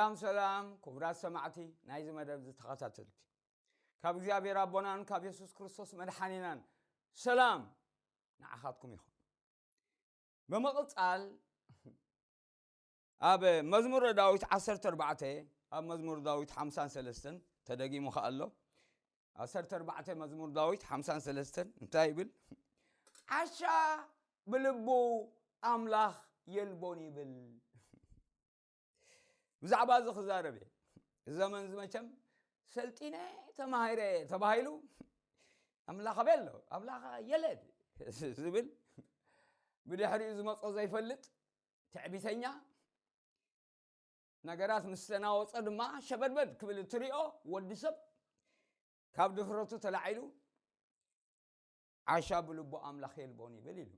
ሰላም ሰላም፣ ክቡራት ሰማዕቲ ናይዚ መደብ ዝተኸታተልቲ፣ ካብ እግዚኣብሔር ኣቦናን ካብ የሱስ ክርስቶስ መድሓኒናን ሰላም ንዓኻትኩም ይኹን። ብምቕጻል ኣብ መዝሙረ ዳዊት ዓሰርተ ኣርባዕተ፣ ኣብ መዝሙር ዳዊት ሓምሳን ሰለስተን ተደጊሙ ከኣ ኣሎ። ዓሰርተ ኣርባዕተ መዝሙር ዳዊት ሓምሳን ሰለስተን እንታይ ይብል? ዓሻ ብልቡ ኣምላኽ የልቦን ይብል። ብዛዕባ እዚ ክዛረብ እየ። እዚ ዘመን እዚ መቸም ሰልጢነ ተማሂረ ተባሂሉ ኣምላኽ ኣበይ ኣሎ? ኣምላኽ የለን ዝብል፣ ብድሕሪኡ ዝመጾ ዘይፈልጥ ትዕቢተኛ፣ ነገራት ምስ ተናወጸ ድማ ሸበድበድ ክብል እትሪኦ ወዲ ሰብ ካብ ድፍረቱ ተላዒሉ ዓሻ ብልቡ ኣምላኽ የልቦን ይብል ኢሉ።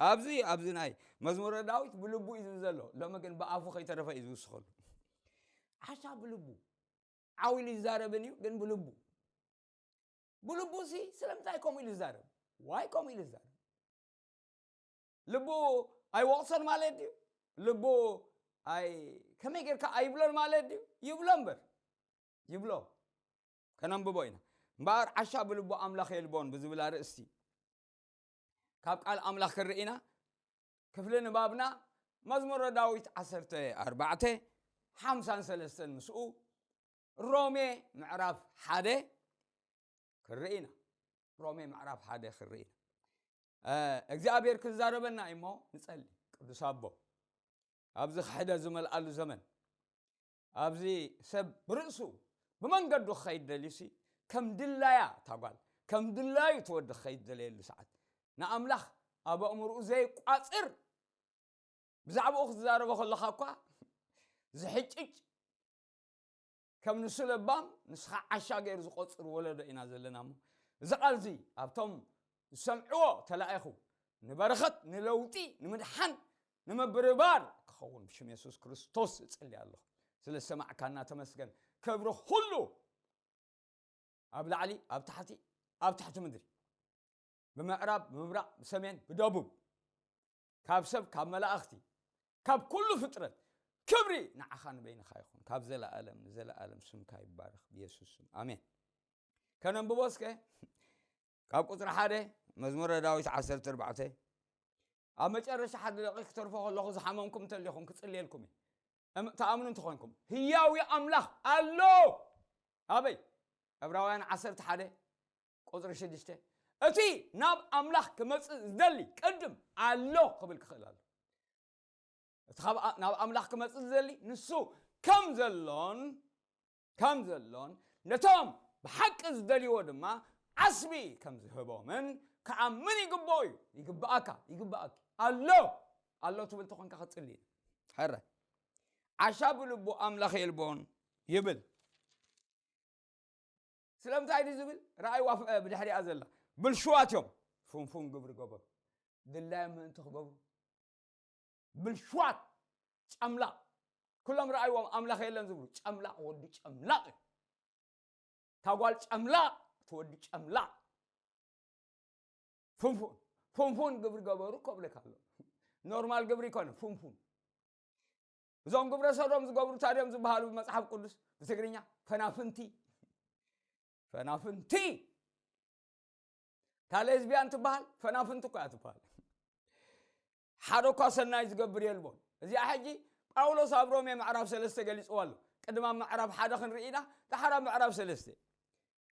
ኣብዚ ኣብዚ ናይ መዝሙረ ዳዊት ብልቡ እዩ ዝብል ዘሎ። ሎሚ ግን ብኣፉ ከይተረፈ እዩ ዝውስኸሉ። ዓሻ ብልቡ ዓው ኢሉ ይዛረብን እዩ፣ ግን ብልቡ፣ ብልቡ ሲ ስለምንታይ ከምኡ ኢሉ ይዛረብ? ዋይ ከምኡ ኢሉ ይዛረብ? ልቡ ኣይወቕሶን ማለት ድዩ? ልቡ ኣይ ከመይ ጌርካ ኣይብሎን ማለት ድዩ? ይብሎ እምበር፣ ይብሎ። ከነንብቦ ኢና። እምበኣር ዓሻ ብልቡ ኣምላኽ የልቦን ብዝብል ኣርእስቲ ካብ ቃል ኣምላኽ ክንርኢ ኢና። ክፍሊ ንባብና መዝሙረ ዳዊት ዓሰርተ ኣርባዕተ፣ ሓምሳን ሰለስተን ምስኡ፣ ሮሜ ምዕራፍ ሓደ ክንርኢ ኢና። ሮሜ ምዕራፍ ሓደ ክንርኢ ኢና። እ፣ እግዚኣብሔር ክዛረበና እዩ እሞ ንጸሊ። ቅዱስ ኣቦ፣ ኣብዚ ክሕደ ዝመልኣሉ ዘመን፣ ኣብዚ ሰብ ብርእሱ ብመንገዱ ክኸይድ ደልዩሲ፣ ከም ድላያ እታ ጓል፣ ከም ድላዩ እቲ ወዲ ክኸይድ ዝደለየሉ ሰዓት፣ ንኣምላኽ ኣብ ኣእምሮኡ ዘይቋጽር፣ ብዛዕባኡ ክትዛረቦ ከለኻ እኳ ዝሕጭጭ፣ ከም ንሱ ለባም ንስኻ ዓሻ ገይሩ ዝቖጽር ወለዶ ኢና ዘለና እሞ፣ እዚ ቃል እዚ ኣብቶም ዝሰምዕዎ ተላኢኹ ንበረኸት፣ ንለውጢ፣ ንምድሓን፣ ንምብርባር ክኸውን ብሽም የሱስ ክርስቶስ እጽሊ ኣለኹ። ስለ ዝሰማዕካና ተመስገን። ክብሪ ኩሉ ኣብ ላዕሊ፣ ኣብ ታሕቲ፣ ኣብ ትሕቲ ምድሪ፣ ብምዕራብ፣ ብምብራቕ፣ ብሰሜን፣ ብደቡብ፣ ካብ ሰብ፣ ካብ መላእኽቲ፣ ካብ ኩሉ ፍጥረት ክብሪ ንዓኻ ንበይንኻ ይኹን። ካብ ዘለኣለም ንዘለኣለም ስምካ ይባረኽ ብየሱስ ስም። ኣሜን። ከነንብቦ እስከ ካብ ቁጽሪ ሓደ መዝሙረ ዳዊት ዓሰርተ ኣርባዕተ። ኣብ መጨረሻ ሓደ ደቂቕ ክተርፎ ከለኹ ዝሓመምኩም እንተሊኹም ክጽልየልኩም እየ። እም-፣ ትኣምኑ እንተኾንኩም ህያዊ ኣምላኽ ኣሎ። ኣበይ? ዕብራውያን ዓሰርተ ሓደ ቁጽሪ ሽዱሽተ። እቲ ናብ ኣምላኽ ክመጽእ ዝደሊ ቅድም ኣሎ ክብል ክኽእል ኣሎ። እቲ ካብ ኣ-፣ ናብ ኣምላኽ ክመጽእ ዝደሊ ንሱ ከም ዘሎን፣ ከም ዘሎን ነቶም ብሓቂ ዝደልይዎ ድማ ዓስቢ ከም ዝህቦምን ክኣምን ይግብኦ እዩ። ይግብኣካ፣ ይግብኣኪ። ኣሎ፣ ኣሎ ትብል ተኾንካ ክትጽሊ እዩ። ሕረ። ዓሻ ብልቡ ኣምላኽ የልቦን ይብል። ስለምንታይ ድዩ ዝብል? ረኣይዋ ፍ-፣ ብድሕሪኣ ዘላ። ብልሽዋት እዮም። ፉንፉን ግብሪ ገበሩ። ድላዮም ምእንቲ ክገብሩ። ብልሽዋት፣ ጨምላቕ። ኩሎም ረኣይዎም ኣምላኽ የለን ዝብሉ። ጨምላቕ፣ ወዲ ጨምላቕ እዩ። እታ ጓል ጨምላቕ፣ እቲ ወዲ ጨምላቕ። ፉንፉን፣ ፉንፉን ግብሪ ገበሩ እኮ እብለካ ኣሎ። ኖርማል ግብሪ ይኮነ፣ ፉንፉን። እዞም ግብረ ሰዶም ዝገብሩ እንታይ ድዮም ዝበሃሉ ብመጽሓፍ ቅዱስ? ብትግርኛ ፈናፍንቲ። ፈናፍንቲ። እታ ሌዝቢያን ትበሃል ፈናፍንቲ እኮ እያ ትበሃል። ሓደ እኳ ሰናይ ዝገብር የልቦን። እዚኣ ሕጂ ጳውሎስ ኣብ ሮሜ ምዕራፍ ሰለስተ ገሊጽዎ ኣሎ። ቅድም ኣብ ምዕራፍ ሓደ ክንርኢ ኢና፣ ደሓር ኣብ ምዕራፍ ሰለስተ።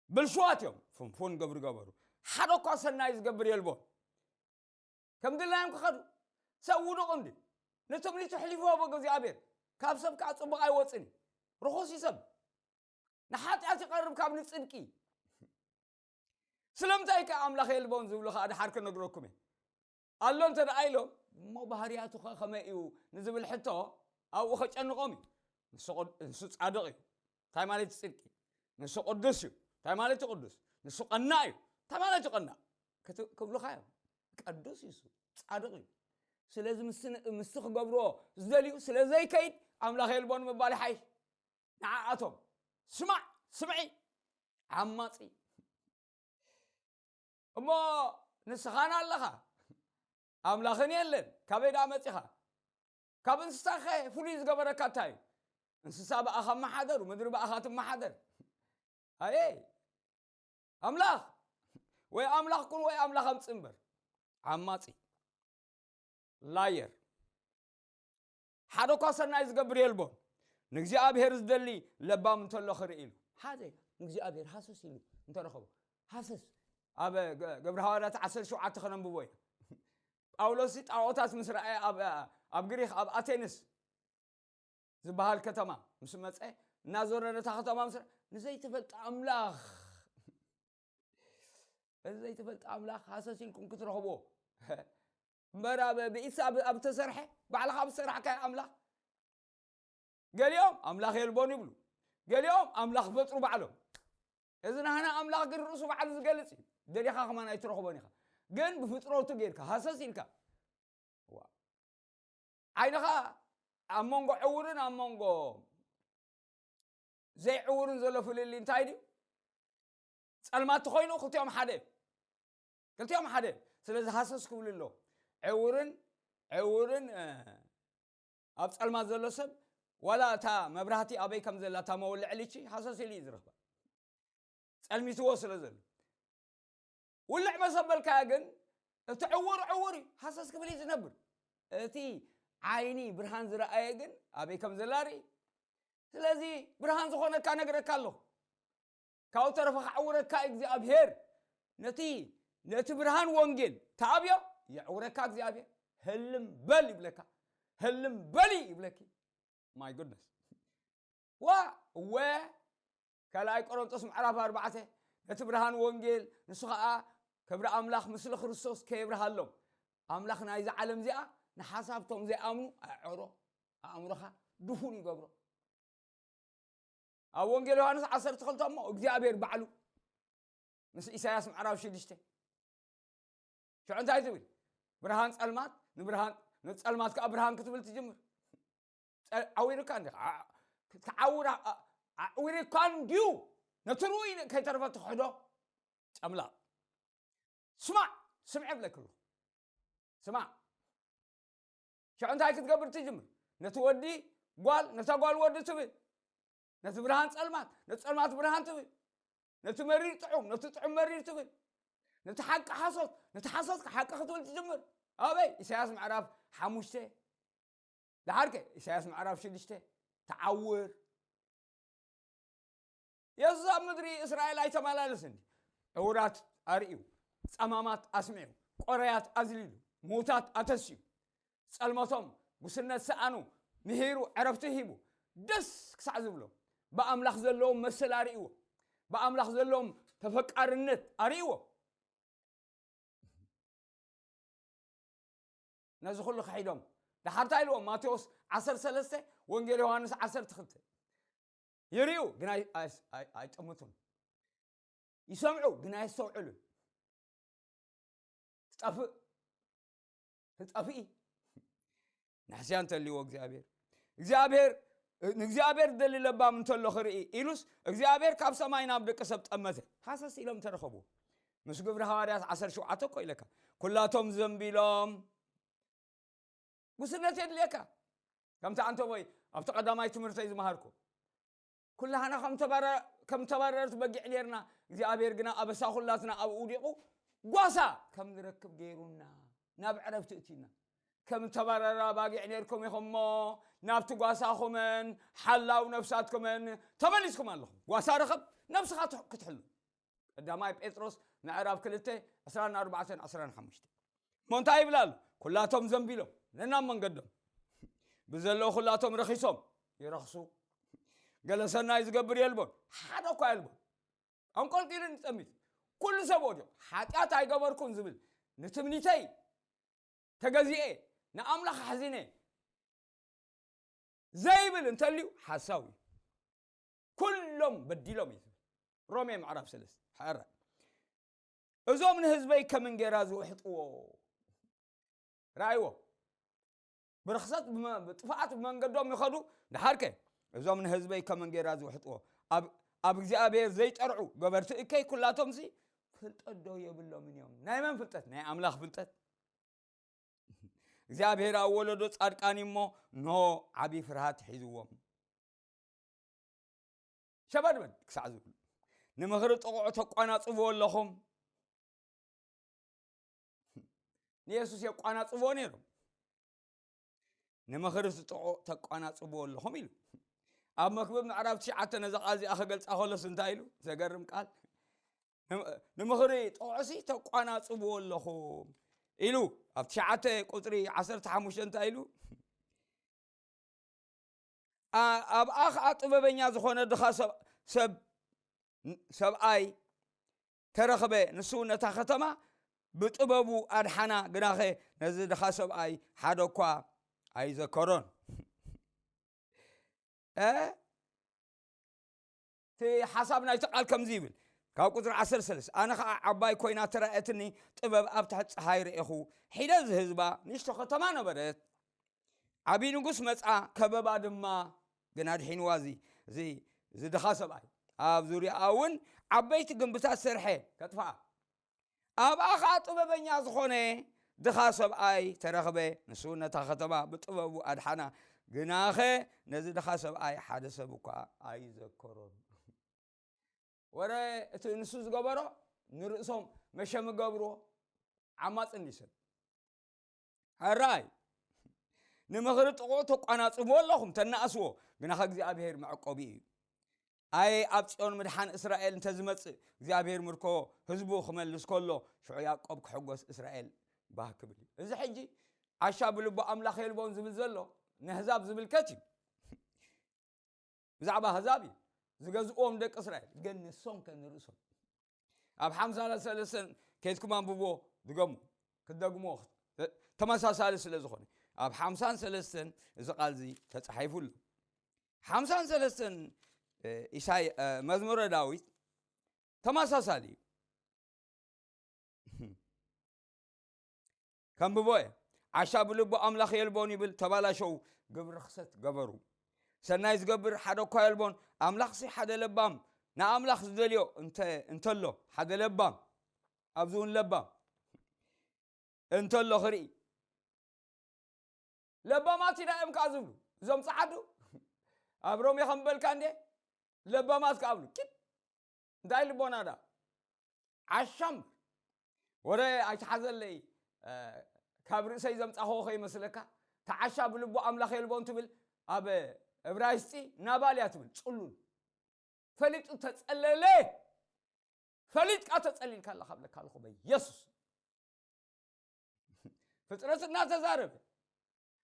ብልሽዋት እዮም፣ ፍንፉን ግብሪ ገበሩ። ሓደ እኳ ሰናይ ዝገብር የልቦን። ከም ድላዮም ክኸዱ። ሰብ ውዱቕ እንዲ። ንትምኒቱ ኣሕሊፉ ወሃቦ እግዚኣብሔር። ካብ ሰብ ከዓ ጽቡቕ ኣይወጽን እዩ። ርኹስ እዩ ሰብ። ንሓጢኣት ይቐርብ ካብ ንጽድቂ። ስለምንታይ ከ ኣምላኽ የልቦን ዝብሉ ከኣ ደሓር ክነግረኩም እየ። ኣሎ እንተ ደኣ ኢሎም፣ እሞ ባህርያቱ ኸ ከመይ እዩ ንዝብል ሕቶ ኣብኡ ኸጨንቖም እዩ። ንሱ ቅድ-፣ ንሱ ጻድቕ እዩ። እንታይ ማለት እዩ ጽድቂ? ንሱ ቅዱስ እዩ። እንታይ ማለት እዩ ቅዱስ? ንሱ ቀናእ እዩ። እንታይ ማለት እዩ ቀናእ? ክት-፣ ክብሉኻ እዮም። ቅዱስ እዩ እሱ፣ ጻድቕ እዩ። ስለዚ ምስቲ ን-፣ ምስቲ ክገብርዎ ዝደልዩ ስለ ዘይከይድ ኣምላኽ የልቦን ምባል ይሓይሽ። ንዓኣቶም ስማዕ፣ ስምዒ፣ ዓማጺ። እሞ ንስኻን ኣለኻ፣ ኣምላኽን የለን። ካበይ ደኣ መጺኻ? ካብ እንስሳኸ ፍሉይ ዝገበረካ እንታይ እዩ? እንስሳ ብኣኻ እመሓደሩ፣ ምድሪ ብኣኻ ትመሓደር። ኣየ ኣምላኽ ወይ ኣምላኽ ኩን ወይ ኣምላኽ ኣምጽእ እምበር። ዓማጺ፣ ላየር። ሓደ እኳ ሰናይ ዝገብር የልቦን፣ ንእግዚኣብሔር ዝደሊ ለባም እንተሎ ክርኢ ኢሉ። ሓደ ንእግዚኣብሔር ሃሰስ ኢሉ እንተረኸቦ፣ ሃሰስ። ኣብ ገ- ገብረ ሃዋርያት ዓሰርተ ሸውዓተ ከነንብቦ ኢና። ጳውሎስ ጣዖታት ምስ ረኣየ ኣብ ኣብ ግሪክ ኣብ ኣቴንስ ዝበሃል ከተማ ምስ መፀ፣ እናዞረ ነታ ከተማ ምስ ንዘይተፈልጠ ኣምላኽ እዚ ዘይተፈልጠ ኣምላኽ ሃሰስ ኢልኩም ክትረኽቦ እምበር ኣብ ብኢድሳ ኣብ ተሰርሐ ባዕልኻ ብዝሰራሕካዮ ኣምላኽ። ገሊኦም ኣምላኽ የልቦን ይብሉ፣ ገሊኦም ኣምላኽ ፈጥሩ ባዕሎም። እዚ ናህና ኣምላኽ ግን ርእሱ ባዕሉ ዝገልጽ እዩ። ደሊኻ ከማን ኣይትረኽቦን ኢኻ፣ ግን ብፍጥረቱ ጌርካ ሃሰስ ኢልካ ዓይንኻ ኣብ መንጎ ዕውርን ኣብ መንጎ ዘይዕውርን ዘሎ ፍልልይ እንታይ ድዩ? ጸልማት ተኾይኑ ክልቲኦም ሓደ እዮም። ክልቲኦም ሓደ እዮም። ስለዚ ሃሰስ ክብሉ ኣለዎ። ዕውርን ዕውርን ኣብ ጸልማት ዘሎ ሰብ ዋላ እታ መብራህቲ ኣበይ ከም ዘላ እታ መወልዕሊቺ ሃሰስ ኢሉ እዩ ዝረኽባ፣ ጸልሚትዎ ስለ ዘሎ። ውልዕ መሰበልካያ ግን እቲ ዕውር ዕውር እዩ፣ ሃሰስ ክብል እዩ ዝነብር። እቲ ዓይኒ ብርሃን ዝረኣየ ግን ኣበይ ከም ዘላ ርኢ። ስለዚ ብርሃን ዝኾነካ ነግረካ ኣለኹ። ካብኡ ተረፈ ከዕውረካ እግዚኣብሔር። ነቲ ነቲ ብርሃን ወንጌል ተኣብዮ የዕውረካ እግዚኣብሔር። ህልም በል ይብለካ፣ ህልም በሊ ይብለኪ። My goodness። ዋ እወ ካልኣይ ቆሮንጦስ ምዕራፍ ኣርባዕተ ነቲ ብርሃን ወንጌል ንሱ ኸዓ ክብሪ ኣምላኽ ምስሊ ክርስቶስ ከየብርሃሎም ኣምላኽ ናይዚ ዓለም እዚኣ ንሓሳብቶም ዘይኣምኑ ኣዕዕሮ ኣእምሮኻ ድፉን ይገብሮ። ኣብ ወንጌል ዮሃንስ ዓሰርተ ክልተ እሞ እግዚኣብሔር ባዕሉ ምስ ኢሳያስ ምዕራፍ ሽዱሽተ ሽዑ እንታይ ትብል? ብርሃን ጸልማት ንብርሃን ንጸልማት ከኣ ብርሃን ክትብል ትጅምር። ጸ- ዓዊርካ እንዲ ዓውራ ኣዕዊርካ እንዲዩ ነቲ ርኡይ ከይተረፈ ትኽሕዶ። ጨምላቕ ስማዕ፣ ስምዐ ብለክሉ ስማዕ። ሽዑ እንታይ ክትገብር ትጅምር? ነቲ ወዲ ጓል ነታ ጓል ወዲ ትብል፣ ነቲ ብርሃን ጸልማት ነቲ ጸልማት ብርሃን ትብል፣ ነቲ መሪር ጥዑም ነቲ ጥዑም መሪር ትብል፣ ነቲ ሓቂ ሓሶት ነቲ ሓሶት ሓቂ ክትብል ትጅምር። ኣበይ? ኢሳያስ ምዕራፍ ሓሙሽተ። ደሓርከ ኢሳያስ ምዕራፍ ሽዱሽተ። ተዓውር። የሱስ ኣብ ምድሪ እስራኤል ኣይተመላለስን ድዩ? ዕውራት ኣርእዩ፣ ጸማማት ኣስሚዑ፣ ቆረያት ኣዝሊሉ፣ ምዉታት ኣተስዩ፣ ጸልመቶም ጉስነት ሰኣኑ፣ ምሂሩ፣ ዕረፍቲ ሂቡ፣ ደስ ክሳዕ ዝብሎ ብኣምላኽ ዘለዎም መሰል ኣርእይዎ፣ ብኣምላኽ ዘለዎም ተፈቃርነት ኣርእይዎ። ነዚ ኩሉ ክሒዶም ደሓር እንታይ ኢልዎም? ማቴዎስ ዓሰርተ ሰለስተ፣ ወንጌል ዮሃንስ ዓሰርተ ክልተ። ይርእዩ ግን ኣይ- ኣይ- ኣይ- ኣይጥምቱን፣ ይሰምዑ ግን ኣየስተውዕሉን። ትጠፍእ ትጠፍኢ። ንሕስያ እንተልዎ እግዚኣብሔር እግዚኣብሔር ንእግዚኣብሔር ደሊ ለባም እንተሎ ክርኢ ኢሉስ እግዚኣብሔር ካብ ሰማይ ናብ ደቂ ሰብ ጠመተ። ሃሰስ ኢሎም ተረኸቡ። ምስ ግብሪ ሃዋርያት ዓሰርተ ሸውዓተ እኮ ኢለካ ኩላቶም ዘንቢሎም ጉስነት የድልየካ። ከምቲ ኣንተ ወይ ኣብቲ ቀዳማይ ትምህርተይ ዝመሃርኩ ኩላህና ከም ተባረ- ከም ተባረርቲ በጊዕ ኔርና፣ እግዚኣብሔር ግና ኣበሳ ኩላትና ኣብኡ ውዲቑ ጓሳ ከም ንረክብ ገይሩና ናብ ዕረፍቲ እቲና። ከም ተባረራ ባጊዕ ኔርኩም ኢኹምሞ ናብቲ ጓሳኹምን ሓላው ነፍሳትኩምን ተመሊስኩም ኣለኹም። ጓሳ ርኸብ ነብስኻ ትሕ- ክትሕሉ። ቀዳማይ ጴጥሮስ ምዕራፍ ክልተ ዕስራን ኣርባዕተን ዕስራን ሓሙሽተን። እሞ እንታይ ይብል ኣሎ? ኩላቶም ዘንቢሎም ነናብ መንገዶም ብዘለዉ ኩላቶም ረኺሶም ይረኽሱ። ገለ ሰናይ ዝገብር የልቦን፣ ሓደ እኳ የልቦን። ኣንቆልቂሉ ንጠሚት ኩሉ ሰብ ወዲቑ ሓጢኣት ኣይገበርኩን ዝብል ንትምኒተይ ተገዚኤ ንኣምላኽ ኣሕዚነ ዘይብል እንተልዩ ሓሳዊ እዩ። ኩሎም በዲሎም እዩ ዝብል ሮሜ ምዕራፍ ሰለስተ። ሕረ እዞም ንህዝበይ ከም እንጌራ ዝውሕጥዎ ረኣይዎ። ብርኽሰት ብመ- ብጥፍኣት ብመንገዶም ይኸዱ። ደሓርከ እዞም ንህዝበይ ከም እንጌራ ዝውሕጥዎ ኣብ ኣብ እግዚኣብሔር ዘይጠርዑ ገበርቲ እከይ ኩላቶምሲ ፍልጠት ዶ የብሎምን እዮም? ናይ መን ፍልጠት? ናይ ኣምላኽ ፍልጠት። እግዚኣብሔር ኣብ ወለዶ ጻድቃን እሞ ኖ ዓቢ ፍርሃት ሒዝዎም። ሸበድበድ ክሳዕ ዝብሉ፣ ንምኽሪ ጥቑዕ ተቋናጽብዎ ኣለኹም። ንየሱስ የቋናጽብዎ ነይሮም። ንምኽሪ ጥቑዕ ተቋናጽብዎ ኣለኹም ኢሉ። ኣብ መክብብ ምዕራፍ ትሽዓተ ነዚ ቃል እዚኣ ክገልጻ ከሎስ እንታይ ኢሉ? ዘገርም ቃል። "ንም-፣ ንምኽሪ ጥቑዕሲ ተቋናጽብዎ ኣለኹም" ኢሉ። ኣብ ትሽዓተ ቁጽሪ ዓሰርተ ሓሙሽተ እንታይ ኢሉ? "ኣ-፣ ኣብኣ ኸኣ ጥበበኛ ዝኾነ ድኻ ሰብ-፣ ሰብ-፣ ሰብኣይ ተረኽበ። ንሱ ነታ ኸተማ ብጥበቡ ኣድሓና፣ ግናኸ ነዚ ድኻ ሰብኣይ ሓደ እኳ ኣይዘከሮን።" እ? እቲ ሓሳብ ናይቲ ቃል ከምዚ ይብል፣ ካብ ቁጽሪ ዓሰርተ ሰለስተ፣ "ኣነ ኸኣ ዓባይ ኮይና ተራእየትኒ፣ ጥበብ ኣብ ትሕቲ ጸሓይ ርኤኹ። ሒደት ዝህዝባ ንእሽቶ ኸተማ ነበረት። ዓብዪ ንጉስ መጻ፣ ከበባ ድማ፣ ግን ኣድሒንዋ እዚ፣ እዚ፣ እዚ ድኻ ሰብኣይ። ኣብ ዙርያኣ እውን ዓበይቲ ግንብታት ሰርሐ፣ ከጥፍኣ። ኣብኣ ኸኣ ጥበበኛ ዝኾነ ድኻ ሰብኣይ ተረኽበ። ንሱ ነታ ኸተማ ብጥበቡ ኣድሓና፣ ግናኸ ነዚ ድኻ ሰብኣይ ሓደ ሰብ እኳ ኣይዘከሮን።" ወረ እቲ ንሱ ዝገበሮ ንርእሶም መሸም ገብርዎ። ዓማጽ እንዲ ሰብ። ሕራይ፣ ንምኽሪ ጥቑዕ ተቋናጽብዎ ኣለኹም፣ ተናእስዎ፣ ግናኸ እግዚኣብሔር መዕቆቢ እዩ። ኣየ ኣብ ጽዮን ምድሓን እስራኤል እንተ ዝመጽእ፣ እግዚኣብሔር ምርኮ ህዝቡ ክመልስ ከሎ፣ ሽዑ ያዕቆብ ክሕጎስ፣ እስራኤል ባህ ክብል እዩ። እዚ ሕጂ ዓሻ ብልቡ ኣምላኽ የልቦን ዝብል ዘሎ ንህዛብ ዝምልከት እዩ። ብዛዕባ ኣህዛብ እዩ ዝገዝእዎም ደቂ እስራኤል፣ ግን ንሶም ከ ንርእሶም። ኣብ ሓምሳ ሰለስተን ከይድኩም ኣንብቦ፣ ድገሙ፣ ክትደግሞ ተመሳሳሊ ስለ ዝኾነ፣ ኣብ ሓምሳን ሰለስተን እዚ ቃል እዚ ተጻሒፉ ኣሎ። ሓምሳን ሰለስተን፣ እ፣ ኢሳይ-፣ እ፣ መዝሙረ ዳዊት ተመሳሳሊ እዩ። ከንብቦ እየ። ዓሻ ብልቡ ኣምላኽ የልቦን ይብል፣ ተባላሸው፣ ግብሪ ርኽሰት ገበሩ። ሰናይ ዝገብር ሓደ እኳ የልቦን፣ ኣምላኽሲ ሓደ ለባም፣ ንኣምላኽ ዝደልዮ እንተ-፣ እንተሎ፣ ሓደ ለባም፣ ኣብዚ እውን ለባም እንተሎ ክርኢ። ለባማት ኢና እዮም ከኣ ዝብሉ፣ እዞም ጸዓዱ። ኣብ ሮሜ ከም በልካ እንዴ፣ ለባማት ከኣ ብሉ። ኪድ፣ እንታይ ልቦና ዳ? ዓሻም። ወረ ኣይትሓዘለይ፣ እ፣ ካብ ርእሰይ ዘምጻኽዎ ከይመስለካ። ተዓሻ ብልቡ ኣምላኽ የልቦን ትብል፣ ኣብ እብራይስጢ ናባል እያ ትብል፣ ጽሉል። ፈሊጡ ተጸለለ። ፈሊጥካ ተጸሊልካ ኣለኻ ብለካ ኣለኹ በኢየሱስ። ፍጥረት እናተዛረበ፣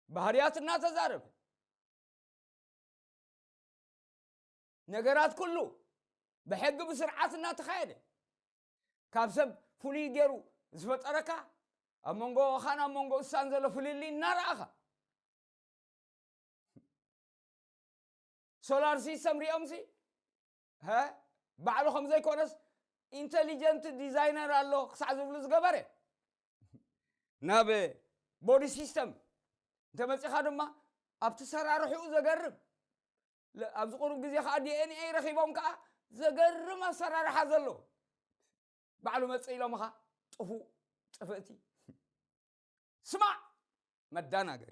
ባህርያት እናተዛረበ፣ ነገራት ኩሉ ብሕጊ ብስርዓት እናተኻየደ፣ ካብ ሰብ ፍሉይ ገይሩ ዝፈጠረካ፣ ኣብ መንጎኻን ኣብ መንጎ እሳን ዘሎ ፍልልይ እናረኣኻ፣ ሶላር ሲስተም ሪኦምሲ፣ ሀ? ባዕሉ ከም ዘይኮነስ ኢንተሊጀንት ዲዛይነር ኣሎ ክሳዕ ዝብሉ ዝገበረ። ናብ ቦዲ ሲስተም እንተመጺኻ ድማ ኣብቲ ሰራርሕኡ ዘገርም፣ ለ-፣ ኣብዚ ቁሩብ ግዜ ኸዓ ዲ ኤን ኤ ረኺቦም ከኣ ዘገርም ኣሰራርሓ ዘለዎ። ባዕሉ መጽእ ኢሎምኻ ጥፉእ፣ ጥፍእቲ። ስማዕ መዳናገሪ።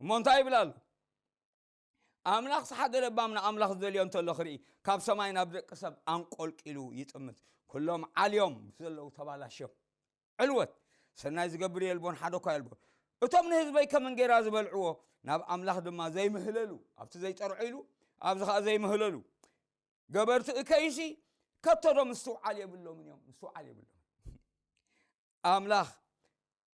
እሞ እንታይ ይብል ኣሎ? ኣምላኽስ ሓደ ለባም ንኣምላኽ ዝደልዮ እንተሎ ክርኢ፣ ካብ ሰማይ ናብ ደቂ ሰብ ኣንቆልቂሉ ይጥምት። ኩሎም ዓልዮም ዘለዉ ተባላሽዮም። ዕልወት፣ ሰናይ ዝገብር የልቦን፣ ሓደ እኳ የልቦን። እቶም ንህዝበይ ከም እንጌራ ዝበልዕዎ፣ ናብ ኣምላኽ ድማ ዘይምህለሉ፣ ኣብቲ ዘይጠርዑ ኢሉ፣ ኣብዚ ኸኣ ዘይምህለሉ። ገበርቲ እከይሲ ከቶ ዶ ምስትውዓል የብሎምን እዮም፣ ምስትውዓል የብሎምን። ኣምላኽ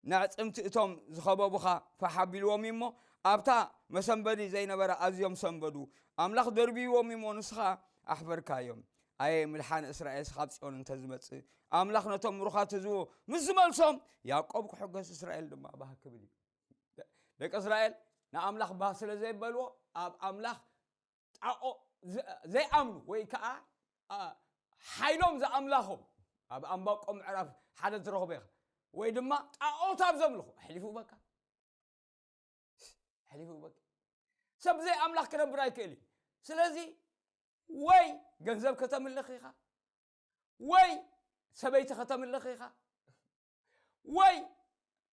ነዕጽምቲ እቶም ዝኸበቡኻ ፋሕ ኣቢልዎም እዩ እሞ፣ ኣብታ መሰንበዲ ዘይነበረ ኣዝዮም ሰንበዱ። ኣምላኽ ደርብይዎም እዩ እሞ፣ ንስኻ ኣሕፈርካዮም። ኣየ ምድሓን እስራኤልስ ካብ ጽዮን እንተ ዝመጽእ፣ ኣምላኽ ነቶም ምሩኻት ህዝቡ ምስ ዝመልሶም፣ ያዕቆብ ክሕጎስ፣ እስራኤል ድማ ባህ ክብል እዩ። ደቂ እስራኤል ንኣምላኽ ባህ ስለ ዘይበልዎ፣ ኣብ ኣምላኽ ጣዖ-፣ ዘ-፣ ዘይኣምኑ ወይ ከዓ፣ ኣ፣ ሓይሎም ዝኣምላኾም ኣብ ኣንባቆም ምዕራፍ ሓደ ትረኽቦ ኢኻ። ወይ ድማ ጣዖት ኣብ ዘምልኹ ኣሕሊፉ በካ። ኣሕሊፉ በካ። ሰብ ብዘይ ኣምላኽ ክነብር ኣይክእል እዩ። ስለዚ ወይ ገንዘብ ከተምልኽ ኢኻ፣ ወይ ሰበይቲ ከተምልኽ ኢኻ፣ ወይ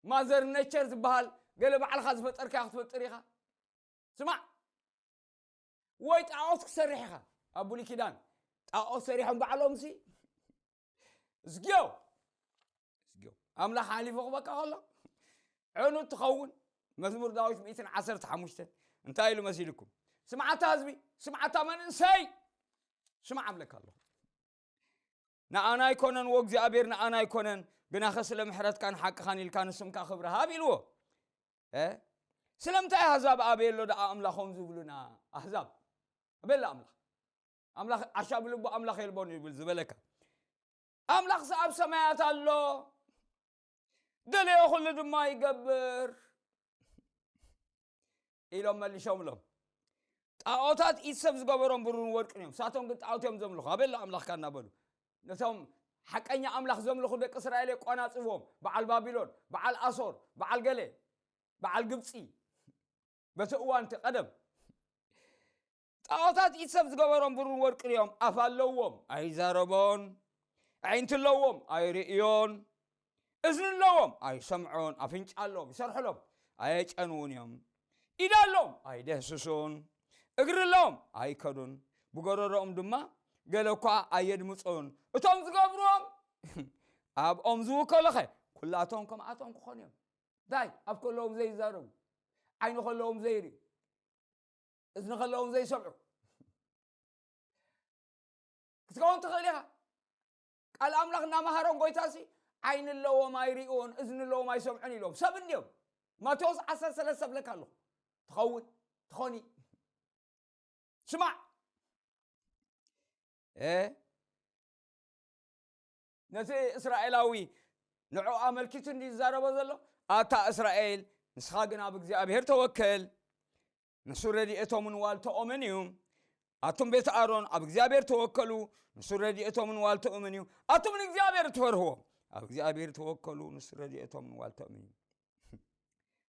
ማዘር ኔቸር ዝበሃል ገለ ባዕልኻ ዝፈጠርካዮ ክትፈጥር ኢኻ። ስማዕ፣ ወይ ጣዖት ክትሰርሕ ኢኻ። ኣብ ብሉይ ኪዳን ጣዖት ሰሪሖም ባዕሎም ሲ እዝግዮ እዝግዮ ኣምላኽ ሓሊፉ ክበካ ከሎ ዕኑድ ትኸውን። መዝሙር ዳዊት ሚእትን ዓሰርተ ሓሙሽተን እንታይ ኢሉ መሲልኩም? ስምዓታ ህዝቢ፣ ስምዓታ መንእሰይ፣ ስማዕ እብለካ ኣለኹ። ንኣና ኣይኮነን ወእግዚኣብሔር፣ ንኣና ኣይኮነን፣ ግናኸ ስለ ምሕረትካን ሓቅኻን ኢልካ ንስምካ ክብሪ ሃብ ኢልዎ። እ? ስለምንታይ ኣህዛብ ኣበየሎ ደኣ ኣምላኾም ዝብሉና? ኣህዛብ ኣበየላ ኣምላኽ? ኣምላኽ ዓሻ ብልቡ ኣምላኽ የልቦን ይብል ዝበለካ። ኣምላኽስ ኣብ ሰማያት ኣሎ፣ ደለዮ ኩሉ ድማ ይገብር ኢሎም መሊሾምሎም። ጣዖታት ኢድ ሰብ ዝገበሮም ብሩን ወርቅን እዮም፣ ንሳቶም ግን ጣዖት እዮም ዘምልኹ። ኣበየላ ኣምላኽካ እናበሉ ነቶም ሓቀኛ ኣምላኽ ዘምልኹ ደቂ እስራኤል የቋናጽብዎም። በዓል ባቢሎን፣ በዓል ኣሶር፣ በዓል ገለ፣ በዓል ግብጺ። በቲ እዋን እቲ ቀደም ጣዖታት ኢድ ሰብ ዝገበሮም ብሩን ወርቅን እዮም። ኣፍ ኣለዎም፣ ኣይዛረቦን። ኣዒንቲ ኣለዎም፣ ኣይርእዮን። እዝኒ ኣለዎም፣ ኣይሰምዖን። ኣፍንጫ ኣለዎም፣ ይሰርሕሎም፣ ኣየጨንዉን እዮም። ኢድ ኣለዎም፣ ኣይደህስሱን። እግሪ ኣለዎም፣ ኣይከዱን። ብጎረሮኦም ድማ ገለ እኳ ኣየድምፁን። እቶም ዝገብርዎም ኣብኦም ዝውከሉኸ ኩላቶም ከምኣቶም ክኾኑ እዮም። እንታይ? ኣፍ ከለዎም ዘይዛረቡ፣ ዓይኒ ከለዎም ዘይርእዩ፣ እዝኒ ከለዎም ዘይሰምዑ ክትከውን ትኽእል ኢኻ። ቃል ኣምላኽ እናመሃሮም ጎይታ ሲ ዓይኒ ኣለዎም ኣይርእዩን፣ እዝኒ ኣለዎም ኣይሰምዑን ኢሎም። ሰብ እንድዮም። ማቴዎስ ዓሰርተ ሰለስተ እብለካ ኣለኹ። ትኸውን፣ ትኾኒ። ስማዕ። እ? ነቲ እስራኤላዊ ንዕኡ ኣመልኪቱ እንዲ ዝዛረቦ ዘሎ? ኣታ እስራኤል፣ ንስኻ ግን ኣብ እግዚኣብሔር ተወከል። ንሱ ረድኤቶምን ዋልተኦምን እዩ። ኣቱም ቤት ኣሮን፣ ኣብ እግዚኣብሔር ተወከሉ። ንሱ ረድኤቶምን ዋልተኦምን እዩ። ኣቱም ንእግዚኣብሔር ትፈርህዎ፣ ኣብ እግዚኣብሔር ተወከሉ። ንሱ ረድኤቶምን ዋልተኦምን እዩ።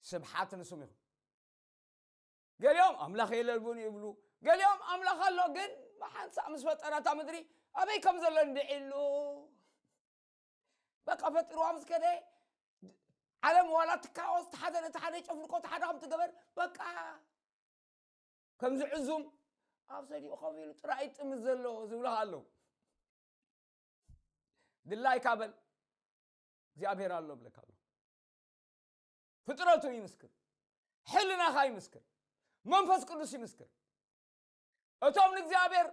ስብሓት ንስም ይኹን። ገሊኦም ኣምላኽ የለልቡን ይብሉ፣ ገሊኦም ኣምላኽ ኣሎ ግን ብሓንሳእ ምስ ፈጠራ እታ ምድሪ ኣበይ ከም ዘሎ እንድዒሉ። በቃ ፈጢርዋ ምስ ከደ ዓለም ዋላ ትካወስ፣ እቲ ሓደ ነቲ ሓደ ይጨፍልቆ፣ እቲ ሓደ ከም ትገበር በቃ ከም ዝዕዙም ኣብ ሰዲኡ ኮፍ ኢሉ ጥራይ ይጥምት ዘሎ ዝብሉ ኣለዉ። ድላይካ በል እግዚኣብሔር ኣሎ ብለካ ኣሎ። ፍጥረቱ ይምስክር፣ ሕልናኻ ይምስክር፣ መንፈስ ቅዱስ ይምስክር። እቶም ንእግዚኣብሔር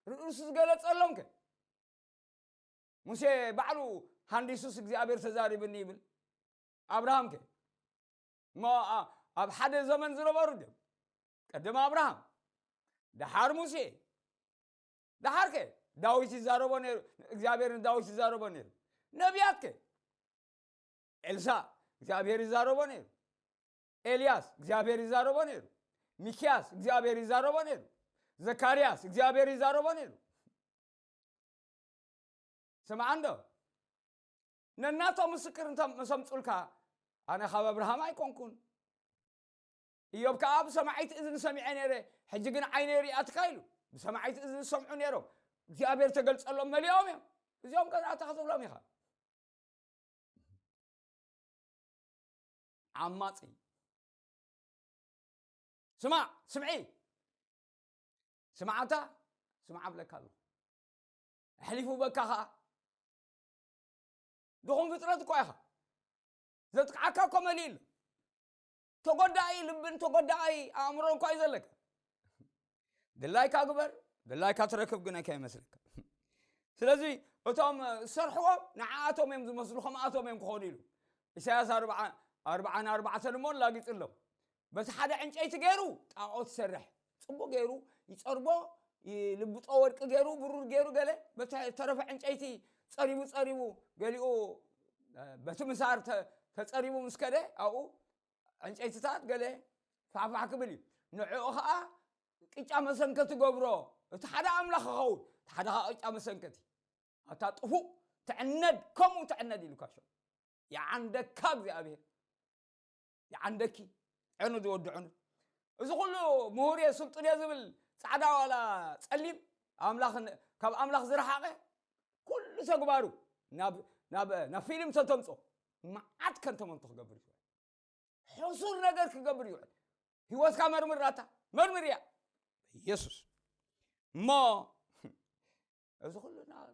ርእሱ ዝገለጸሎም ከ ሙሴ ባዕሉ ሃንዲሱስ እግዚኣብሔር ተዛሪብኒ ይብል። ኣብርሃም ከ እሞ ኣብ ሓደ ዘመን ዝነበሩ ድም ቀደም ኣብርሃም ደሓር ሙሴ ደሓር ከ ዳዊት ይዛረቦ ነይሩ። እግዚኣብሔር ንዳዊት ይዛረቦ ነይሩ። ነቢያት ከ ኤልሳ እግዚኣብሔር ይዛረቦ ነይሩ። ኤልያስ እግዚኣብሔር ይዛረቦ ነይሩ። ሚክያስ እግዚኣብሔር ይዛረቦ ነይሩ። ዘካርያስ እግዚኣብሔር ይዛረቦ ነይሩ። ስምዓ እንዶ ነናቶም ምስክር እንተ መሰምጹልካ ኣነ ካብ ኣብርሃም ኣይኮንኩን። ኢዮብ ከኣ ብሰማዒት እዝኒ ሰሚዐ ነይረ፣ ሕጂ ግን ዓይነይ ሪኣትካ ኢሉ። ብሰማዒት እዝኒ ዝሰምዑ ነይሮም እግዚኣብሔር ተገልጸሎም መሊኦም እዮም። እዚኦም ገዛእታ ክትብሎም ኢኻ። ዓማጺ ስማዕ ስምዒ ስምዓታ ስምዓ ብለካ ኣለኹ። ኣሕሊፉ በካ ኸዓ ድኹም ፍጥረት እኳ ኢኻ። ዘጥቅዓካ እኮ መሊእ ኣሎ። ተጎዳኢ ልብን ተጎዳኢ ኣእምሮን እኳ እዩ ዘለካ። ድላይካ ግበር፣ ድላይካ ትረክብ ግን ኣይካ ይመስለካ። ስለዚ እቶም ዝሰርሕዎም ንዓኣቶም እዮም ዝመስሉ፣ ከምኣቶም እዮም ክኾኑ ኢሉ ኢሳያስ ኣርብዓን ኣርባዕተን እሞ ላጊፅሎም። በቲ ሓደ ዕንጨይቲ ገይሩ ጣዖት ይሰርሕ፣ ፅቡቅ ገይሩ ይፀርቦ፣ ይልብጦ፣ ወርቂ ገይሩ፣ ብሩር ገይሩ፣ ገለ በቲ ተረፈ ዕንጨይቲ ፀሪቡ ፀሪቡ፣ ገሊኡ በቲ ምሳር ተፀሪቡ ምስ ከደ ኣብኡ ዕንጨይትታት ገለ ፋሕፋሕ ክብል እዩ። ንዕኡ ኸዓ ቅጫ መሰንከቲ ገብሮ። እቲ ሓደ ኣምላኽ ክኸውን፣ እቲ ሓደ ኸዓ ቅጫ መሰንከቲ። ኣታ ጥፉእ ትዕነድ፣ ከምኡ ትዕነድ ኢሉካ ሸው። ይዓንደካ እግዚኣብሔር፣ ይዓንደኪ። ዕኑድ ወዲ ዕኑድ። እዚ ኩሉ ምሁር እየ ስልጡን እየ ዝብል ፃዕዳ ዋላ ፀሊም ኣምላኽ ን- ካብ ኣምላኽ ዝረሓቐ ኩሉ ተግባሩ ናብ ናብ ናብ ፊልም ተተምፆ መዓት ከንተመንቶ ክገብር ይኽእል። ሕሱር ነገር ክገብር ይውዕል። ህይወትካ መርምር ናታ መርምር እያ። ኢየሱስ እሞ እዚ ኩሉ ና-፣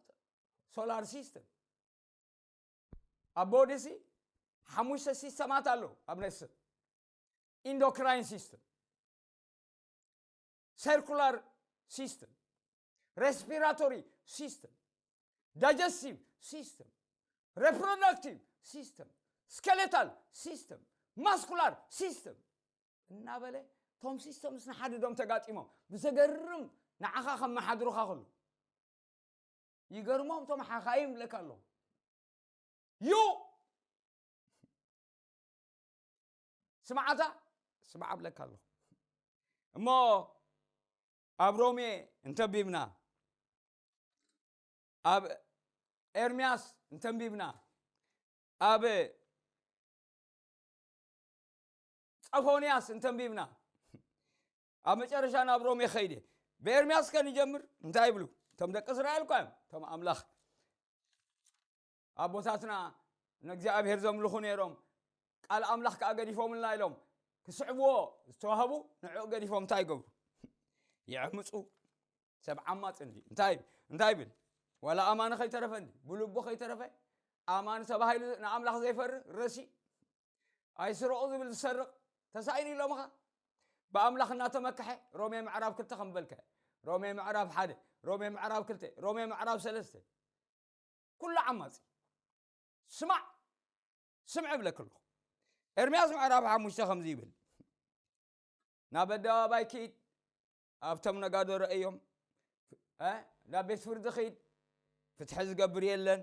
ሶላር ሲስተም ኣብ ቦዲሲ ሓሙሽተ ሲስተማት ኣለዉ ኣብ ነፍሲ። ኢንዶክራይን ሲስተም፣ ሰርኩላር ሲስተም፣ ሬስፒራቶሪ ሲስተም፣ ዳይጀስቲቭ ሲስተም፣ ሬፕሮዳክቲቭ ሲስተም፣ ስኬሌታል ሲስተም፣ ማስኩላር ሲስተም እናበለ እቶም ሲስተምስ ንሓድዶም ተጋጢሞም ብዘገርም ንዓኻ ከመሓድሩኻ ከሉ ይገርሞም እቶም ሓኻይም ብለካ ኣለኹ። ዩ ስምዓታ ስምዓ ብለካ ኣለኹ። እሞ ኣብ ሮሜ እንተንቢብና፣ ኣብ ኤርምያስ እንተንቢብና፣ ኣብ ጸፎንያስ እንተንቢብና፣ ኣብ መጨረሻ ናብ ሮሜ ኸይደ። ብኤርምያስ ከንጀምር እንታይ ይብሉ? እቶም ደቂ እስራኤል እኳ እዮም፣ እቶም ኣምላኽ ኣቦታትና ንእግዚኣብሔር ዘምልኹ ነይሮም፣ ቃል ኣምላኽ ከኣ ገዲፎምልና ኢሎም ክስዕብዎ ዝተዋህቡ፣ ንዕኡ ገዲፎም እንታይ ይገብሩ? ይዕምፁ። ሰብ ዓማፅ እንዲ እንታይ እንታይ ይብል? ዋላ ኣማኒ ከይተረፈ እንዲ ብልቡ ከይተረፈ ኣማኒ ተባሂሉ ንኣምላኽ ዘይፈርህ ረሲ ኣይስረቑ ዝብል ዝሰርቕ ተሳኢኑ ኢሎምኻ። ብኣምላኽ እናተመክሐ ሮሜ ምዕራብ ክልተ ከም በልከ፣ ሮሜ ምዕራብ ሓደ፣ ሮሜ ምዕራብ ክልተ፣ ሮሜ ምዕራብ ሰለስተ፣ ኩሉ ዓማጺ። ስማዕ፣ ስምዕ እብለክ ኣለኹ። ኤርምያስ ምዕራፍ ሓሙሽተ ከምዚ ይብል፣ ናብ ኣደባባይ ኪድ፣ ኣብቶም ነጋዶ ረእዮም፣ እ፣ ናብ ቤት ፍርዲ ኪድ፣ ፍትሒ ዝገብር የለን።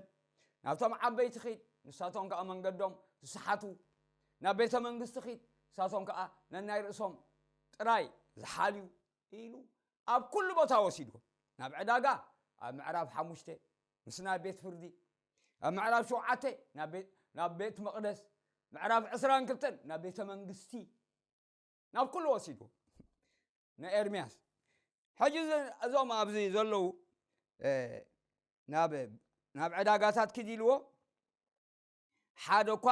ናብቶም ዓበይቲ ኪድ፣ ንሳቶም ከኣ መንገዶም ዝሰሓቱ። ናብ ቤተ መንግስቲ ኪድ፣ ንሳቶም ከኣ ነናይ ርእሶም ጥራይ ዝሓልዩ ኢሉ ኣብ ኩሉ ቦታ ወሲድዎ። ናብ ዕዳጋ ኣብ ምዕራብ ሓሙሽተ ምስ ናይ ቤት ፍርዲ፣ ኣብ ምዕራብ ሸውዓተ ናብ ቤት፣ ናብ ቤት መቕደስ፣ ምዕራብ ዕስራን ክልተን ናብ ቤተ መንግስቲ፣ ናብ ኩሉ ወሲድዎ ንኤርምያስ። ሕጂ እዚ፣ እዞም ኣብዚ ዘለዉ፣ እ፣ ናብ፣ ናብ ዕዳጋታት ኪድ ኢልዎ። ሓደ እኳ፣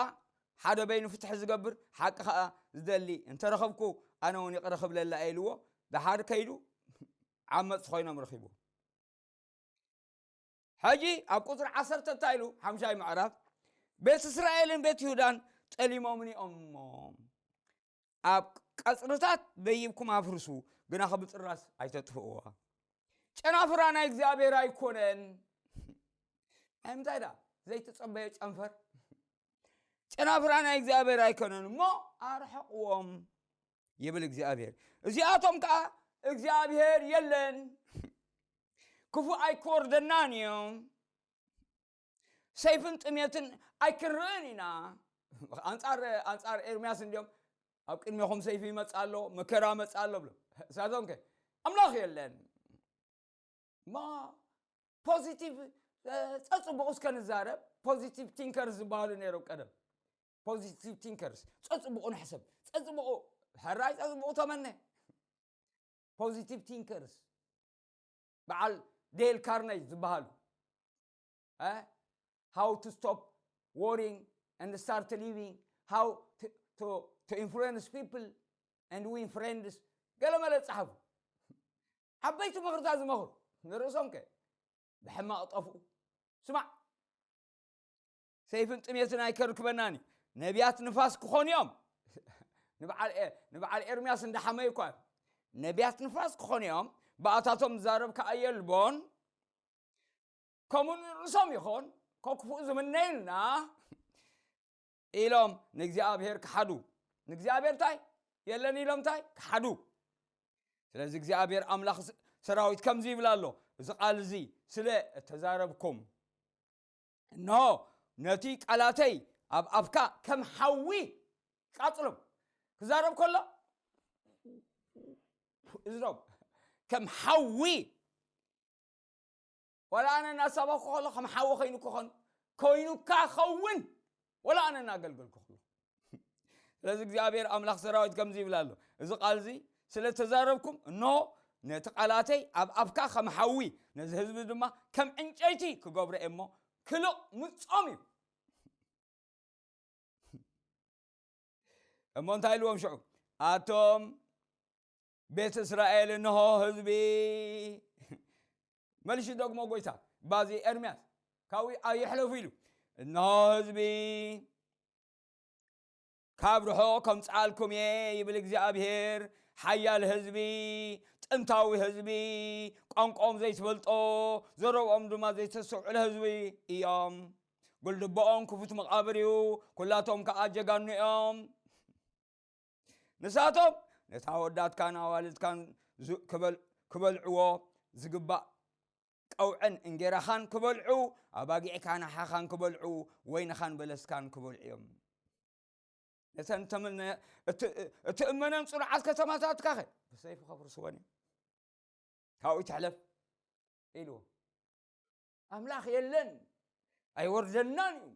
ሓደ በይኑ ፍትሒ ዝገብር፣ ሓቂ ኸኣ ዝደሊ እንተረኸብኩ፣ ኣነ እውን ይቕረ ክብለላ እየ ኢልዎ። ደሓር ከይዱ ዓመፅቲ ኮይኖም ረኺብዎ። ሕጂ ኣብ ቁፅሪ ዓሰርተ እንታይ ኢሉ? ሓምሻይ ምዕራፍ፣ ቤት እስራኤልን ቤት ይሁዳን ጠሊሞምኒ እሞ፣ ኣብ ቀፅርታት ደይብኩም ኣፍርሱ፣ ግናኸ ብጥራስ ኣይተጥፍእዋ። ጨናፍራ ናይ እግዚኣብሔር ኣይኮነን። ናይ ምንታይ ዳ? ዘይተጸበየ ጨንፈር። ጨናፍራ ናይ እግዚኣብሔር ኣይኮነን እሞ ኣርሕቕዎም ይብል እግዚኣብሔር። እዚኣቶም ከኣ እግዚኣብሔር የለን፣ ክፉእ ኣይክወርደናን እዮም፣ ሰይፍን ጥሜትን ኣይክንርእን ኢና። ኣንጻር፣ ኣንጻር ኤርምያስ እንዲዮም ኣብ ቅድሜኹም ሰይፊ ይመጽእ ኣሎ፣ መከራ መጽእ ኣሎ ብሎ። እሳቶም ከ ኣምላኽ የለን። እሞ ፖዚቲቭ፣ እ፣ ጸጽቡቑ እስከ ንዛረብ። ፖዚቲቭ ቲንከርስ ዝበሃሉ ነይሮም ቀደም። ፖዚቲቭ ቲንከርስ፣ ጸጽቡቑ ንሕሰብ፣ ጸጽቡቑ፣ ሕራይ ጸጽቡቑ ተመነ። ፖዚቲቭ ቲንከርስ፣ በዓል ዴል ካርኔጅ ዝበሃሉ፣ እ፣ How to Stop Worrying and Start Living, How to, to, to Influence People and Win Friends፣ ገለ መለ ዝጸሓፉ ዓበይቲ ምኽርታት ዝመኽሩ፣ ንርእሶም ከ ብሕማቕ ጠፍኡ። ስማዕ፣ ሰይፍን ጥሜትን ኣይከርክበናን እዩ። ነቢያት ንፋስ ክኾኑ እዮም። ንበዓል ኤ-፣ ንበዓል ኤርምያስ እንዳሓመዩ እኳ እዮም። ነቢያት ንፋስ ክኾኑ እዮም፣ ብኣታቶም ዝዛረብ ከኣ የልቦን። ከምኡ ንርእሶም ይኾን፣ ከክፉእ ዝምነዩልና ኢሎም ንእግዚኣብሔር ክሓዱ። ንእግዚኣብሔር እንታይ የለን ኢሎም እንታይ ክሓዱ። ስለዚ እግዚኣብሔር ኣምላኽ ስ-፣ ሰራዊት ከምዚ ይብል ኣሎ፣ እዚ ቃል እዚ ስለ እተዛረብኩም፣ እንሆ ነቲ ቃላተይ ኣብ ኣፍካ ከም ሓዊ ቃጽሎም። ክዛረብ ከሎ እዝኖም ከም ሓዊ፣ ዋላ ኣነ እናሳበኹ ከሎ ከም ሓዊ ኮይኑ ክኾን፣ ኮይኑካ ኸውን፣ ዋላ ኣነ እናገልገልኩ ከሎ። ስለዚ እግዚኣብሔር ኣምላኽ ሰራዊት ከምዚ ይብል ኣሎ፣ እዚ ቃል እዚ ስለ ተዛረብኩም፣ እንሆ ነቲ ቃላተይ ኣብ ኣፍካ ከም ሓዊ፣ ነዚ ህዝቢ ድማ ከም ዕንጨይቲ ክገብሮ እየ እሞ ክልቕ ምጾም እዩ። እሞ እንታይ ኢልዎም ሽዑ? ኣቶም ቤት እስራኤል፣ እንሆ ህዝቢ፣ መልሽ ደግሞ ጎይታ ባዚ ኤርምያስ ካብኡ ኣይሕለፉ ኢሉ። እነሆ ህዝቢ ካብ ርሑቕ ከምጽኣልኩም እየ ይብል እግዚኣብሔር። ሓያል ህዝቢ፣ ጥንታዊ ህዝቢ፣ ቋንቋኦም ዘይትፈልጦ፣ ዘረብኦም ድማ ዘይተስተውዕለ ህዝቢ እዮም። ጉልድቦኦም ክፉት መቓብር እዩ፣ ኩላቶም ከኣ ጀጋኑ እዮም። ንሳቶም ነታ ኣወዳትካን ኣዋልድካን ዝ- ክበል- ክበልዕዎ ዝግባእ ቀውዕን እንጌራኻን ክበልዑ፣ ኣባጊዕካን ሓኻን ክበልዑ፣ ወይንኻን በለስካን ክበልዑ እዮም። ነተን ተመነ- እት- እትእመነን ጽኑዓት ከተማታትካኸ ብሰይፊ ከፍርስወን እዮም። ካብኡ ትሕለፍ ኢልዎ። ኣምላኽ የለን ኣይወርደናን እዩ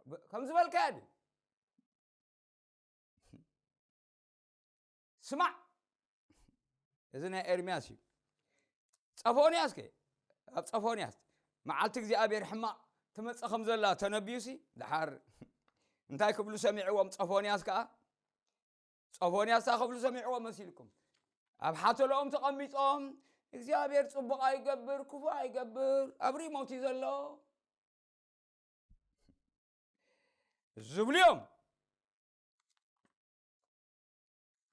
ብ- ከም ዝበልካያ ድዩ? ስማዕ፣ እዚ ናይ ኤርምያስ እዩ። ጸፎንያስ ከ ኣብ ጸፎንያስ መዓልቲ እግዚኣብሔር ሕማቕ ትመጽእ ከም ዘላ ተነቢዩሲ፣ ደሓር እንታይ ክብሉ ሰሚዕዎም? ጸፎንያስ ከኣ ጸፎንያስ እንታይ ክብሉ ሰሚዕዎም መሲልኩም? ኣብ ሓተለኦም ተቐሚጦም እግዚኣብሔር ጽቡቕ ኣይገብር ክፉ ኣይገብር ኣብ ሪሞት እዩ ዘሎ ዝብሉ እዮም።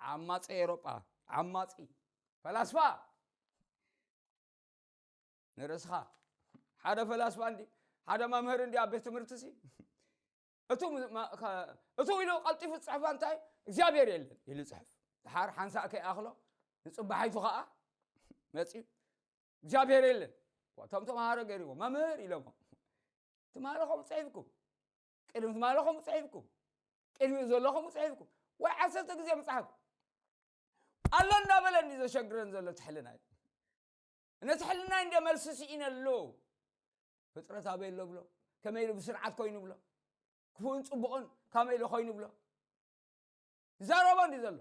ዓማጺ ኤሮጳ፣ ዓማጺ ፈላስፋ ንርእስኻ ሓደ ፈላስፋ እንዲ ሓደ መምህር እንዲ ኣብ ቤት ትምህርቲ ሲ እቱ ም- ማ- ከ- እቱ ኢሉ ቀልጢፉ ዝጽሕፋ እንታይ እግዚኣብሔር የለን ኢሉ ጽሕፍ። ድሓር ሓንሳእ ከይኣኽሎ ንጽባሒቱ ኸዓ መጺኡ እግዚኣብሔር የለን። እቶም ተምሃሮ ገይርዎ መምህር ኢሎሞ ትማሊ ከምኡ ጽሒፍኩም፣ ቅድሚ ትማሊ ከምኡ ጽሒፍኩም፣ ቅድሚኡ ዘሎ ከምኡ ጽሒፍኩም፣ ወይ ዓሰርተ ግዜ ምጽሓፍ ኣሎ እናበለ እንዲ ዘሸግረን ዘሎ ትሕልና እዩ። ነቲ ሕልና እንደ መልሲ ስኢነሉ ፍጥረት ኣበይ ኣሎ ብሎ፣ ከመይ ኢሉ ብስርዓት ኮይኑ ብሎ፣ ክፉእን ጽቡቕን ካመይ ኢሉ ኮይኑ ብሎ ይዛረቦ እንዲ ዘሎ።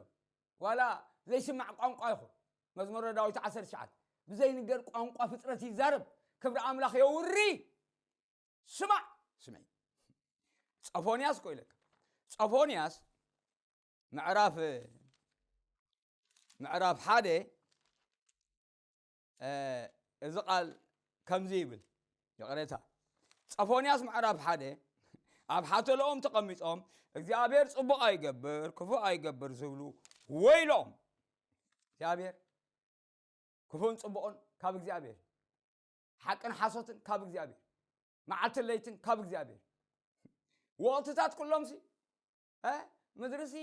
ዋላ ዘይስማዕ ቋንቋ ይኹን፣ መዝሙረ ዳዊት ዓሰርተ ትሽዓተ ብዘይንገር ቋንቋ ፍጥረት ይዛረብ፣ ክብሪ ኣምላኽ የውሪ። ስማዕ ስምዒ። ጸፎንያስ እኮ ኢለካ። ጸፎንያስ ምዕራፍ ምዕራፍ ሓደ፣ እ፣ እዚ ቃል ከምዚ ይብል። ይቕሬታ። ጸፎንያስ ምዕራፍ ሓደ፣ ኣብ ሓተለኦም ተቐሚጦም እግዚኣብሔር ጽቡቕ ኣይገብር ክፉእ ኣይገብር ዝብሉ ወይሎም። እግዚኣብሔር ክፉእን ጽቡቕን ካብ እግዚኣብሔር፣ ሓቅን ሓሶትን ካብ እግዚኣብሔር፣ መዓልትን ለይትን ካብ እግዚኣብሔር። ወቕትታት ኩሎምሲ እ፣ ምድርሲ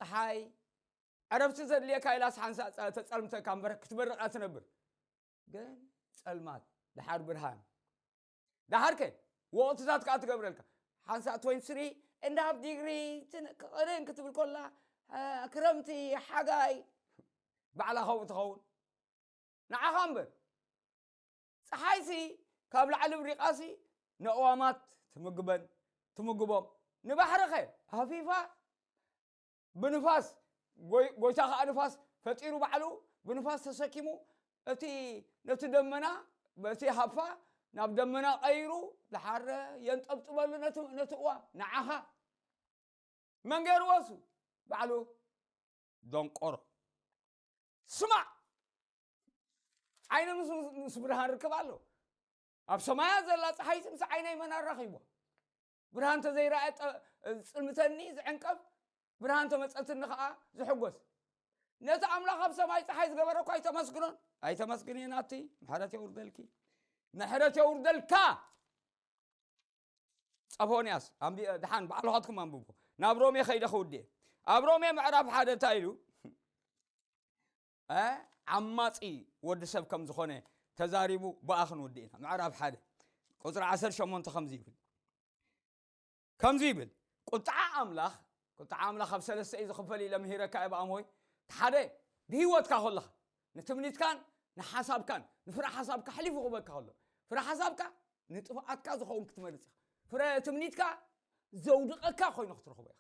ጸሓይ ዕረፍቲ ዘድልየካ ኢላስ ሓንሳእ ጸ- ተጸልምተካ እምበር ክትበርቕ እያ ትነብር። ግን ጸልማት፣ ደሓር ብርሃን፣ ደሓር ከ ወቕትታት ከኣ ትገብረልካ። ሓንሳእ ትወይን ስሪ እንዳ ሃፍ ዲግሪ ትን- ክቕርን ክትብል ኮላ፣ እ፣ ክረምቲ፣ ሓጋይ፣ ባዕላ ከምኡ ትኸውን። ንዓኻ እምበር ጸሓይሲ ካብ ላዕሊ ብሪቓሲ ንእዋማት ትምግበን ትምግቦም። ንባሕርኸ ሃፊፋ ብንፋስ፣ ጎይ- ጎይታ ኸኣ ንፋስ ፈጢሩ ባዕሉ ብንፋስ ተሰኪሙ እቲ ነቲ ደመና በቲ ሃፋ ናብ ደመና ቀይሩ ድሓር የንጠብጥበሉ ነቲ ነቲ እዋም ንዓኻ መን ገይርዎ እሱ ባዕሉ ደንቆሮ። ስማዕ ዓይነ ምስ ምስ ብርሃን ርክብ ኣሎ። ኣብ ሰማያት ዘላ ፀሓይ ምስ ዓይነይ መን ኣራኺብዋ? ብርሃን ተዘይረኣየ ጠ- ዝፅልምተኒ ዝዕንቀፍ፣ ብርሃን ተመፀትኒ ከዓ ዝሕጎስ። ነቲ ኣምላኽ ኣብ ሰማይ ፀሓይ ዝገበረ እኳ ኣይተመስግኖን። ኣይተመስግንዮ ናቲ ምሕረት የውርደልኪ። ምሕረት የውርደልካ። ጸፎንያስ ኣንቢ- ደሓን ባዕልኻትኩም ኣንብቡ። ናብ ሮሜ ከይደ ክውድእ። ኣብ ሮሜ ምዕራፍ ሓደ እንታይ ኢሉ? እ? ዓማጺ ወዲ ሰብ ከም ዝኾነ ተዛሪቡ ብኣ ክንውድእ ኢና። ምዕራፍ ሓደ ቁጽሪ ዓሰርተ ሸሞንተ ከምዚ ይብል። ከምዚ ይብል፣ ቁጥዓ ኣምላኽ፣ ቁጥዓ ኣምላኽ ኣብ ሰለስተ እዩ ዝኽፈል ኢለ ምሂረካ እየ ብኣሞይ። እቲ ሓደ ብህይወትካ ከለኻ ንትምኒትካን ንሓሳብካን ንፍረ ሓሳብካ ኣሕሊፉ ክበካ ከሎ፣ ፍረ ሓሳብካ ንጥፍኣትካ ዝኸውን ክትመርጽ ኢኻ። ፍረ ትምኒትካ ዘውድቐካ ኮይኑ ክትረኽቦ ኢኻ።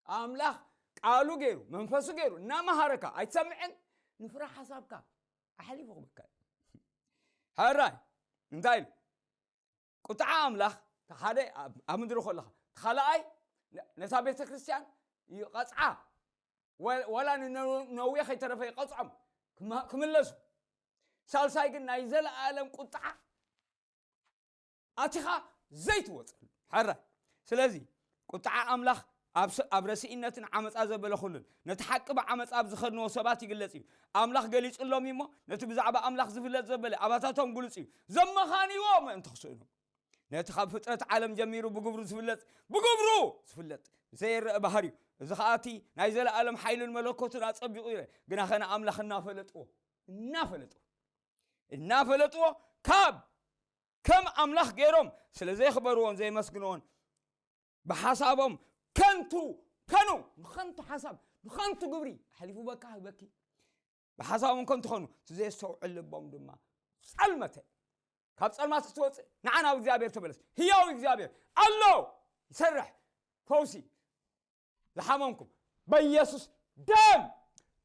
ኣምላኽ ቃሉ ገይሩ መንፈሱ ገይሩ እናመሃረካ ኣይትሰምዕን፣ ንፍረ ሓሳብካ ኣሕሊፉ ክበካ እዩ። ሕራይ እንታይ ኢሉ? ቁጥዓ ኣምላኽ እቲ ሓደ ኣብ ኣብ ምድሪ ከለኻ፣ እቲ ካልኣይ ነ- ነታ ቤተ ክርስቲያን ይቐጽዓ። ወ- ወላ ንነዌ ከይተረፈ ይቐጽዖም ክመ- ክምለሱ። ሳልሳይ ግን ናይ ዘለኣለም ቁጥዓ ኣቲኻ ዘይትወፀሉ። ሕራይ ስለዚ ቁጥዓ ኣምላኽ ኣብ ስ- ኣብ ረስኢነትን ዓመፃ ዘበለ ኩሉን ነቲ ሓቂ ብዓመፃ ኣብ ዝኸድንዎ ሰባት ይግለፅ እዩ። ኣምላኽ ገሊፁሎም እዩ እሞ ነቲ ብዛዕባ ኣምላኽ ዝፍለጥ ዘበለ ኣባታቶም ግሉፅ እዩ። ዘመኻንዎ ምእንቲ ክስእኑ ነቲ ካብ ፍጥረት ዓለም ጀሚሩ ብግብሩ ዝፍለጥ ብግብሩ ዝፍለጥ ዘይረአ ባህር እዩ። እዚ ከዓ እቲ ናይ ዘለኣለም ሓይልን መለኮትን ኣፀቢቑ ይረ ግና ኸነ ኣምላኽ እናፈለጥዎ እናፈለጥዎ እናፈለጥዎ ካብ ከም ኣምላኽ ገይሮም ስለ ዘየኽበርዎን ዘየመስግንዎን ብሓሳቦም ከንቱ ከኑ ንኸንቱ ሓሳብ ንኸንቱ ግብሪ ኣሕሊፉ በካ ህበኪ ብሓሳቦም ከንቱ ኸኑ እቲ ዘየስተውዕል ልቦም ድማ ጸልመተ ካብ ጸልማት ክትወፅእ ንዓ ናብ እግዚኣብሔር ተመለስ። ህያው እግዚኣብሔር ኣሎ ይሰርሕ ፈውሲ ዝሓመምኩም በኢየሱስ ደም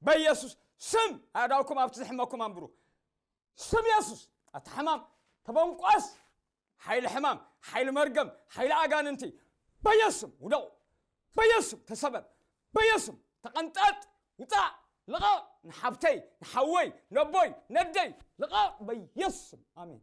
በኢየሱስ ስም ኣእዳውኩም ኣብቲ ዝሕመኩም ኣንብሩ። ስም የሱስ ኣቲ ሕማም ተበንቋስ ሓይሊ ሕማም ሓይሊ መርገም ሓይሊ ኣጋንንቲ በየስም ውደቑ በየስም ተሰበር በየስም ተቐንጠጥ ውፃእ ልቐቕ ንሓብተይ ንሓወይ ነቦይ ነደይ ልቐቕ በየስም ኣሜን።